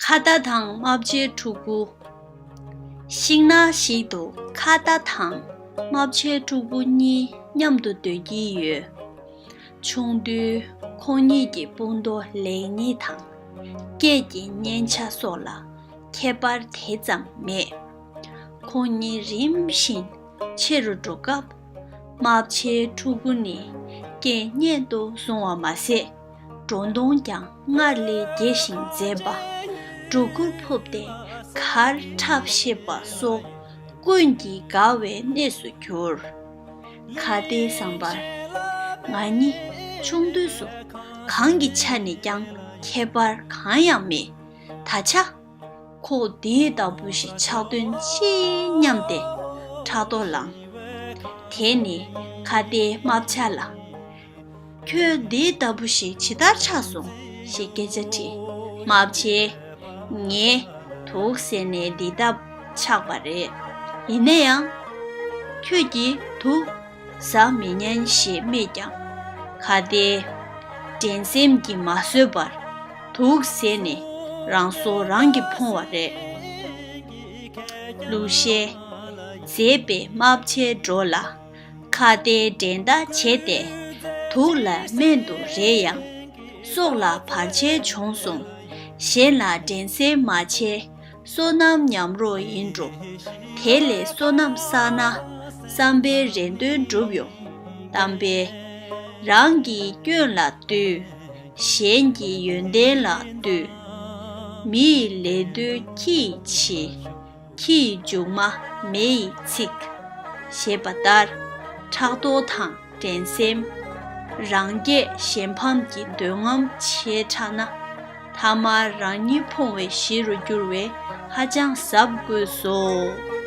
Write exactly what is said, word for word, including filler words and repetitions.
ཁ་བརྡ་དང་རྨ་བྱའི་ཕྲུ་གུ། ཤིང་ནགས་ཤིག་ཏུ་ཁ་བརྡ་དང་རྨ་བྱའི་ཕྲུ་གུ་གཉིས་མཉམ་དུ་སྡོད་ཀྱི་ཡོད། ཆུང་དུས་ཁོང་གཉིས་ཀྱི་སྤུ་མདོག་ལེགས་ཉེས་དང་སྐད་ཀྱི་སྙན་ཆ་སོགས་ལ་ཁྱད་པར་དེ་ཙམ་མེད། ཁོང་གཉིས་རིམ་བཞིན་ཆེ་རུ་འགྲོ་སྐབས། རྨ་བྱའི་ཕྲུ་གུ་ནི་སྐད་སྙན་དུ་སོང་བ་མ་ཟད། སྒྲོ་མདོངས་ཀྱང་སྔར་ལས་རྒྱས་ཤིང་མཛེས་པ། སྒྲོ་གུར་ཕུབ་སྟེ་གར་འཁྲབ་ཤེས་པ་སོགས་ཀུན་གྱིས་དགའ་བའི་གནས་སུ་གྱུར། ཁ་བརྡའི་བསམ་པར། ང་གཉིས་ཆུང་དུས་སུ་གང་གི་ཆ་ནས་ཀྱང་ཁྱད་པར་གང་ཡང་མེད། ད་ཆ། ཁོ་དེ་ལྟ་བུ་ཞིག་ཆགས་དོན་ཅི་སྙམ་སྟེ་ཕྲག་དོག་ལངས། དེ་ནས་ཁ་བརྡའི་རྨ་བྱ་ལ། ཁྱོད་འདི་ལྟ་བུ་ཞིག་ཇི་ལྟར་ཆགས་སོང་ཞེས་སྐད་ཆ་དྲིས། རྨ་བྱས། ངས་དུག་ཟས་ནས་འདི་ལྟར་ཆགས་པ་རེད། ཡིན་ན་ཡང་། ཁྱོད་ཀྱིས་དུག་ཟ་མི་ཉན་ཞེས་སྨྲས་ཀྱང་། ཁ་བརྡའི་འགྲན་སེམས་ཀྱིས་མ་བཟོད་པར་དུག་ཟས་ནས་རང་སྲོག་རང་གིས་ཕུང་བ་རེད། གླུ་གཞས། མཛེས་པའི་རྨ་བྱའི་སྒྲོ་ལ། ཁ་བརྡའི་འགྲན་ཟླ་བྱས་ཏེ། དུག་ལ་སྨན་དུ་རེད་ཡང་། སྲོག་ལ་བར་ཆད་བྱུང་སོང་། གཞན་ལ་འགྲན་སེམས་མ་བྱེད། བསོད་ནམས་ཉམས་རོགས་ཡིན་འགྲོ། དེ་ལས་བསོད་ནམས་བསགས་ན། བསམ་པའི་རེ་འདུན་འགྲུབ་ཡོང་། གཏམ་དཔེ། རང་གི་སྐྱོན་ལ་ལྟོས། གཞན་གྱི་ཡོན་ཏན་ལ་ལྟོས། མི་ཡི་ལད་ཟློས་ཁྱི་ཡིས་བྱེད། ཁྱི་ཡི་མཇུག་མ་མེ་ཡིས་འཚིག་ཞེས་པ་ལྟར། ཕྲག་དོག་དང་འགྲན་སེམས། རང་རྒྱལ་གཞན་ཕམ་གྱི་འདོད་རྔམ་ཆེ་དྲགས་ན། ཐ་མར་རང་ཉིད་ཕུང་བའི་གཞི་རུ་འགྱུར་བས་ཧ་ཅང་གཟབ་དགོས་སོ།